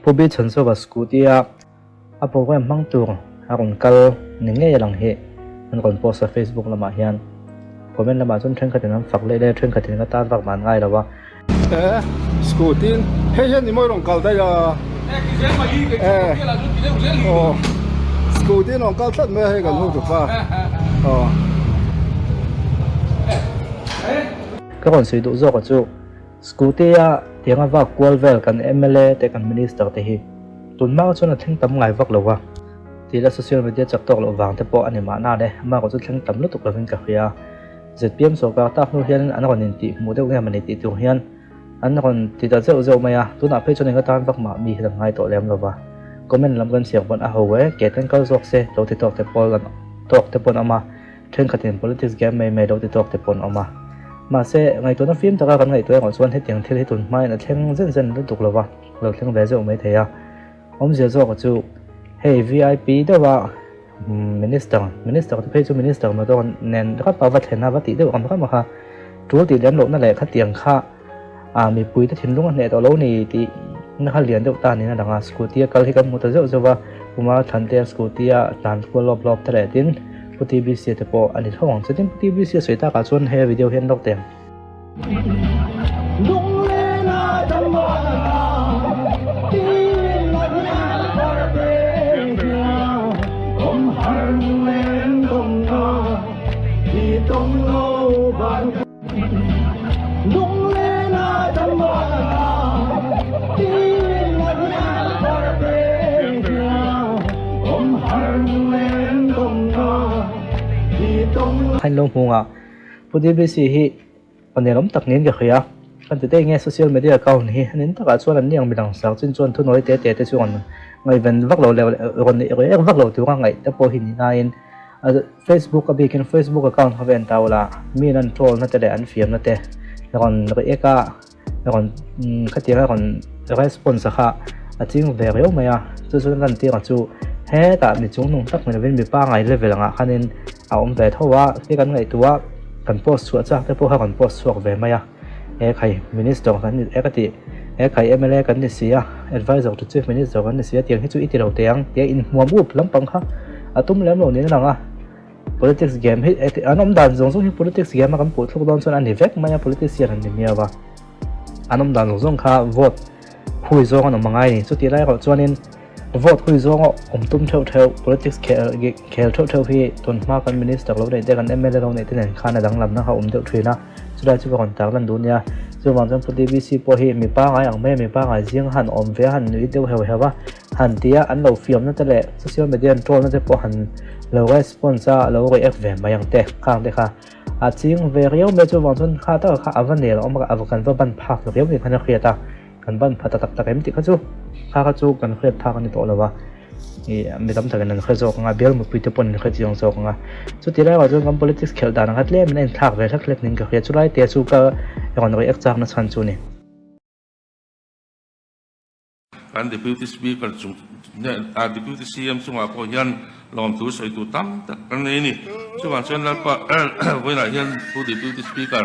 Pu Bi Chhanchhuaka scooty a a program hmang tur a rawn kal ni ngei a lang hi an rawn post a Facebook lamah hian. Comment lamah chuan thenkhatin an fak leh leh a, thenkhatin ka tan vak mah an ngai lo a. E scooty in hei hian ni mawi rawn kal daih a e aw scooty in rawn kal tlat mai a hei kan hmu tu pa aw. Ka rawn sawi duh zawk a chu scooty a tianga vak kual vel kan mla te kan minister te hi tun hma chuan a thleng tam ngai vak lo a tih la social media chak tawk loh vang te pawh a ni mahna le amah erawh chu thleng tam lutuk lovin ka hria. Zpm sawrkar tak hnu hian an rawn intih hmuh deuh nge mawni tih tur hian an rawn ti ta zeuh zeuh mai a, tunah phei chuan enga tan vak mah mi hian an ngai tawh lem lo va, comment lam kan chhiar pawn a ho e, ke ten kal zawk se lo ti tawk te pawl an tawk te pawn awm a, thenkhatin politics game mai mai lo ti tawk te pawn awm a. Mahse, ngaihtuahna fim taka kan ngaihtuah erawh chuan hetiang thil hi tun hmain a thleng zen zen lutuk lo va, lo thleng ve zeuh mai thei a. Awmzia zawk chu hei vip deuha Minister, Minister te phei chu Minister motor nen rap a va thlen a va tih deuh ang ram a kha tul tih lem lohna leh khatiang kha ah mipui te thinlung a hneh tawh lo ni tih na kha lian deuh ta niin a lang a, scooty a kal hi kan hmu ta zeuh zeuh a, Puma Thante a scooty a tlan kual lawp lawp te leh tin Pu TBC te pawh a ni tho ang chutin Pu TBC a sawi takah chuan he video hi an lawk teh ang. Khain lo hmungah Pu DBC hi panel awm tak niin ka hria. Kan ti daih nge social media account hi a nin takah chuan an ni ang midang sak chin chuan thunawi te te te chu rawn ngaihven vak lo leh rawn ek vak lo tura ngaih te pawh hi ni nain Facebook a bikin Facebook account kha va en ta ula mi an troll na te leh an fiam na te rawn react a rawn khatiang a rawn response a kha a ching ve riau mai a chu chu lan tir a chu hetah mi chungnung tak ni lovin mi pangai level angah khanin a awm ve tho a khi kan ngaihtuah a kan post chhuah chak te pawh kha kan post chhuak ve mai a he khai minister kan ni e ka tih he khai mla kan ni si a advisor to chief minister kan ni si a tiang hi chu i ti lo teh ang tia inhmuam up lampang kha a tum lem lo niin a lang a. Politics game hi an awm dan zawng zawng hi politics game a kan puh thluk dawn chuan a ni vek mai a, politician an ni miau a, an awm dan zawng zawng kha vote hui zawng an awm a ngai a ni. Chutih lai erawh chuanin vote hui zawnga awm tum theuh theuh politics khel khel theuh theuh hi tun hma kan minister lo neih te kan mla lo neih te nen khan a danglamna kha a awm deuh thin a, chulai chu ka rawn tarlan duh nia. Chuvang chuan Pu DBC pawh hi mi pangai ang mai a, mi pangai zing han awm ve a, han nui deuh heuh heuh a, han ti a, an lo fiamna te leh social media an troll na te pawh han lo response a lo react ve mai ang te khang te kha a ching ve riau mai chuvang chuan kha taka kha a va nel awm a kan va ban phak riau ni khan a hriat a kan ban pha ta tak tak em tih kha chu kha kha chu kan hriat phak a ni tawh lo a ih mi tam takin an hre zawk ang a bial mipui te pawhin an hre chiang zawk ang a chuti lai ah chuan kan politics khelh dan ang kha tlem in a inthlak ve hlek hlek niin ka hria chulai te chu ka rawn react chak na chhan chu a ni. Kan Deputy Speaker chung ah Deputy CM chungah pawh hian lawmthu sawi tur tam tak kan nei a ni. Chuvang chuan Lalpa vawiinah hian Pu Deputy Speaker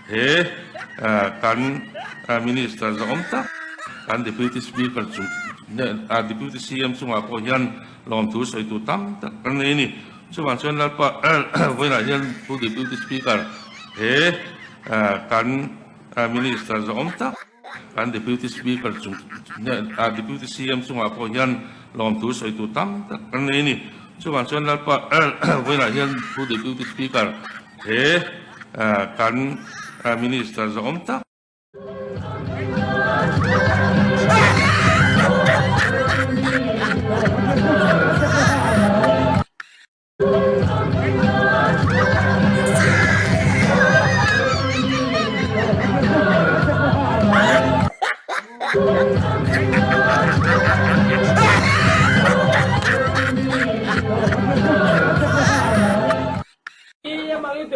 he kan Minister zahawm tak kan Deputy Speaker chung ah Deputy CM chungah pawh hian lawmthu sawi tur tam tak kan nei a ni. Chuvang chuan Lalpa vawiinah hian Pu Deputy Speaker he kan Minister zahawm tak Kan Deputy Speaker chung ah Deputy CM chungah pawh hian lawmthu sawi tur tam tak kan nei a ni. Chuvang chuan Lalpa vawiinah hian Pu Deputy Speaker he kan Minister zahawm tak.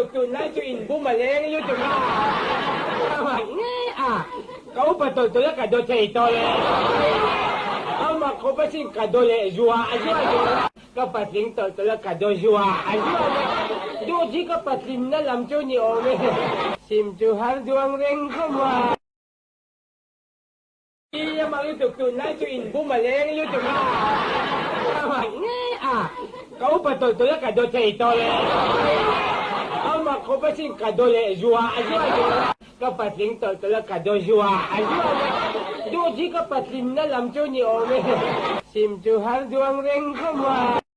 Tunlai chu in bum a leng lutuk a, a hmang ngei a, ka upa tawlh tawlh a ka daw thei tawh le, a mak khawp asin ka daw leh zuah zuah zuah a. Ka patling tawlh tawlh a ka daw zuah a zuah a, duh chi ka patlinna lam chu ni awm e, sim chu har duang reng khawp a. Amah lutuk tunlai chu in bum a leng lutuk a. Amah nge a ka upa tawlh tawlh a ka daw thei tawh le. Amah khawp asin ka daw leh zua a zua zua a. Ka patling tawlh tawlh a ka daw zua a zua a. Duh chi ka patlinna lam chu ni awm e. Sim chu har duang reng khawp a.